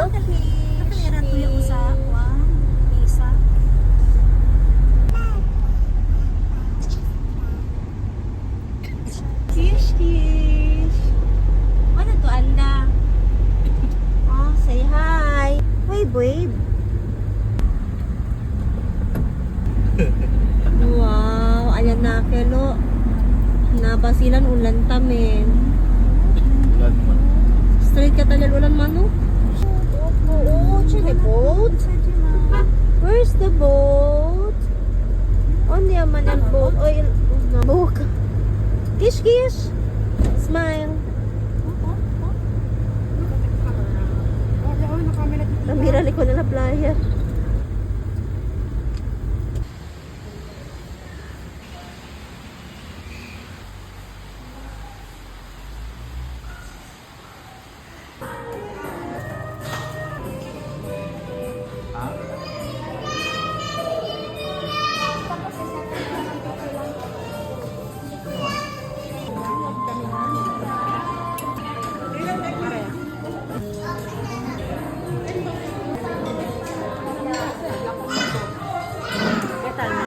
Hello, Kish. Kaya tuyo ko sa kuan, mesa. Kish, kish. Ano to anda? Oh, say hi. Wave, wave. Wow, ayan na kelo. Nabasilan ulan tamin. Ulan man. Straight ka talal ulan mano? Oo, oh, the boat. Where's the boat? Oh, niya man ang boat. Oy, book. Kish, kish. Smile. Tamira ko na la playa.